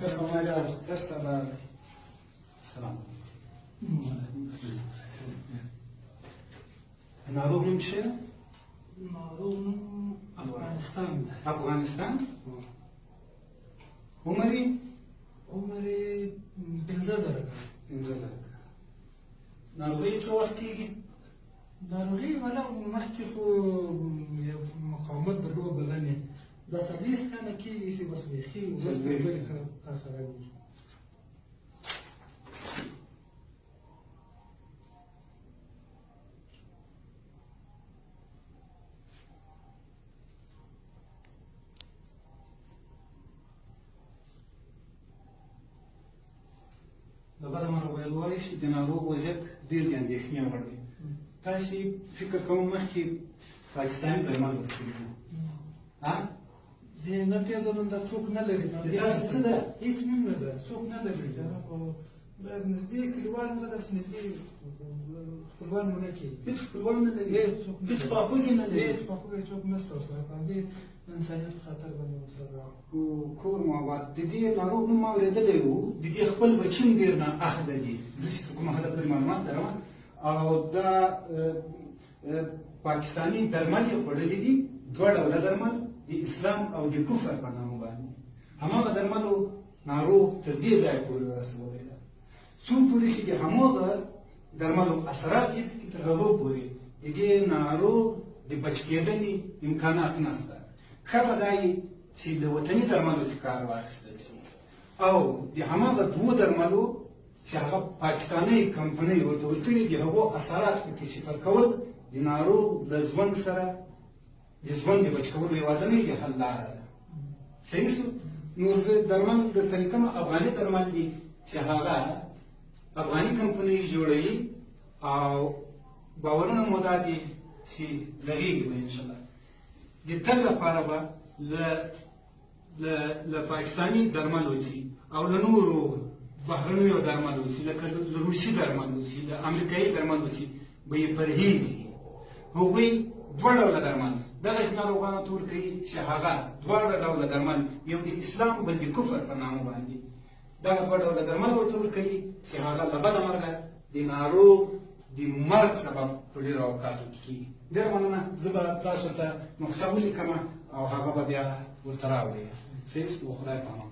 ښه سبا دی. سلام. ناروغ نوم څه؟ ناروغ نوم افغانستان دی. افغانستان. عمر یې؟ عمر یې 5000 کاله. 5000 کاله. ناروغي څه وخت کېږي؟ ناروغي ولا مخکې خو یو مقاومت درلود بدن یې، دا 40 کاله کېږي چې بس بیخي ورځ تر بلې کار خرابېږي. د بده مرغه باید ووایو چې د ناروغ وضعیت ډېر د اندېښنې وړ دی. تاسې فکر کوم مخکې پاکستاني درمل ورکړي وو؟ ها؟ زه نه پېژنم، دا څوک نه لري. تاسو څه ده؟ هېڅ مين نه ده، څوک نه لري. دا خو دا نږدې کلیوال مو ده، داسې نږدې خپلوان مو نه کېږي. هېڅ خپلوان نه لري؟ هېڅ خواخوږي نه لري؟ هېڅ خواخوږی څوک نشته ورسره، په همدې انسانیت په خاطر باندې ورسره راغلو. کور مو آباد. د دې ناروغ نوم ما اورېدلی و، د دې خپل بچي هم ډېر نااهله دي، زه چې تر کومه حده پورې معلومات لرم، او دا پاکستاني درمل یې خوړلي دي، دوه ډوله درمل، د اسلام او د کفر په نامه باندې. هماغه درملو ناروغ تر دې ځایه پورې رسولی ده. څو پورې چې د هماغه درملو اثرات یې تر هغو پورې د دې ناروغ د بچ کېدنې امکانات نشته. ښه به دا وي چې له وطني درملو څخه کار واخیستل شي او د هماغه دوو درملو چې هغه پاکستانۍ کمپنۍ ورته ورکړي، د هغو اثرات پکې صفر کول د ناروغ له ژوند سره د ژوند د بچ کولو یوازنۍ د حل لاره ده. صحیح سو؟ نو زه درمل درته لیکم، افغاني درمل دي چې هغه افغاني کمپنۍ جوړوي، او باورونه مو دا دي چې لګېږي به انشاءالله. د تل لپاره به له له له پاکستاني درملو چې او له نورو بهرنیو درملو چې لکه له روسي درملو چې له امریکایي درملو چې به یې پرهیز وي. هغوی دوه ډوله درمل دغسې ناروغانو ته ورکوي چې هغه دواړه ډوله درمل، یو د اسلام بل د کفر په نامه باندې، دغه دوه ډوله درمل ورته ورکوي چې هغه له بده مرغه د ناروغ د مرګ سبب په ډېرو اوقاتو کې کېږي. ډېره مننه، زه به تاسو ته نسخه ولیکم او هغه به بیا ورته راوړئ. صحیح، خدای په امان.